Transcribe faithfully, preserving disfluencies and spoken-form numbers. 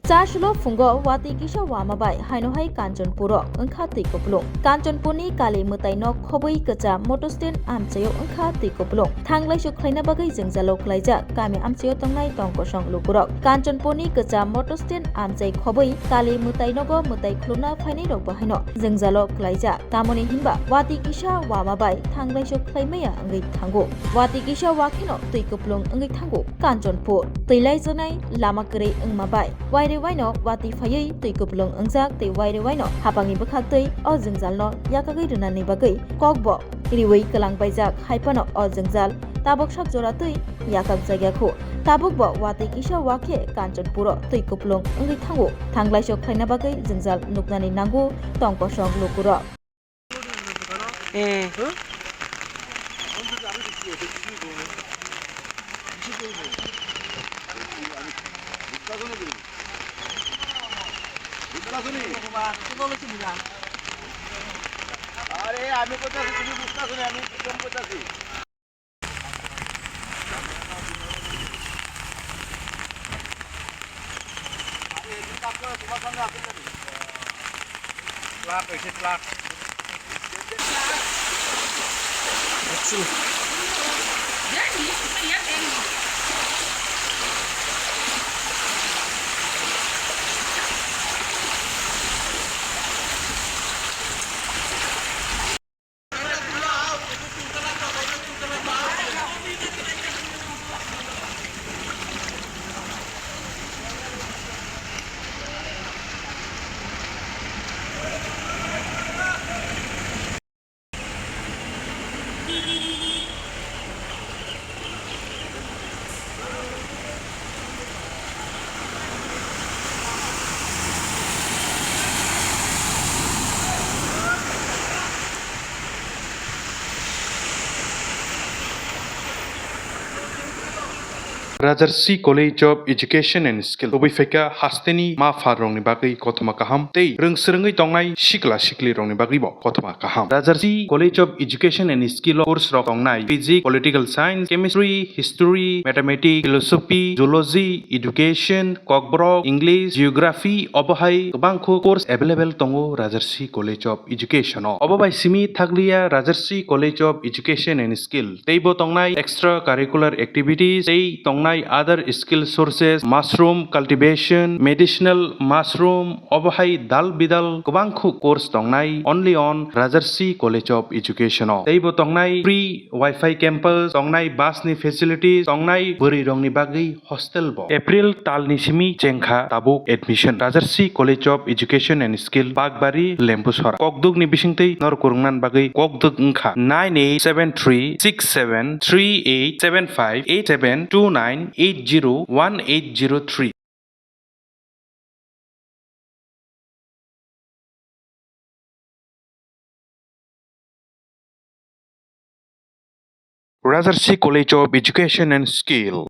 Chasulo phungo watwi kisa wama bai haino hai Kanchanpuro wngkha twi kupulung. Kanchanpurni kali mwtai nok khobwi kwcha motor stand amchaio wngkha twi kupulung. Thanglaisu khlaina bagwi jwngjalo klaijak kami amchaio tongnai tongkosong lukurok. Kanchanpurni kwcha motor stand amchai khobwi kali mwtai nogo mwtai khulumna phainai rok bahaino jwngjalo klaijak. Tamoni hinba watwi kisa wama bai thanglaisu khlaimaya wngwi thango. Watwi kisa wakheno twi kupulung wngwi thango Kanchanpur. Twi laijaknai lama kwrwi wngma bai wairwi waino watwi phaiwi twi kupulung wngjak tei wairwi waino hapangni bwkhak twi o jwngjalno yakagwi rwnani bagwi kokbo riwi kwlang baijak. Hai phano o jwngjal tabuk sak jora twi yakak jakya khu. Tabukbo watwi kisa wakhe Kanchanpuro twi kupulung wngwi thango. Thanglaisu khlaina bagwi jwngjal nuknani nango tongkosong lukurok. Eh. আরে, আমি কোথায় আছি? তুমি বুঝতে পারছো না, আমি কিরকম কোথায় আছি? আরে, এদিকে কাজ করে, তোমার সামনে আসে না। Flat হয়েছে, flat। Rajarsi College of Education and Skill tubui phaikha hasteni ma pha rokni bagwi kothoma kaham tei rwng swrwngwi tongnai sikla sikli rokni bagwibo kothoma kaham. Rajarsi College of Education and Skill o course rok tongnai physics, political science, chemistry, history, mathematics, philosophy, zoology, education, kokborok, English, geography, obo hai kwbangkho course available tongo Rajarsi College of Education o. Obo bai simi thakliya Rajarsi College of Education and Skill teibo tongnai extra curricular activities tei tongnai other skill sources, mushroom cultivation, medicinal mushroom, obo hai dal bidal kwbangkho course tongnai only on Rajarsi College of Education o. Teibo tongnai free Wi-Fi campus, tongnai bus ni facilities, tongnai bwrwi rokni bagwi hostel bo. April talni simi chengkha tabuk admission. Rajarsi College of Education and Skill, Bakbari, Lembusora. Kokduk ni bisingtwi nor kwrwngna bagwi kokduk wngkha nine eight seven three six seven three eight seven five eight seven two nine eight zero one eight zero three. Rajarsi College of Education and Skill.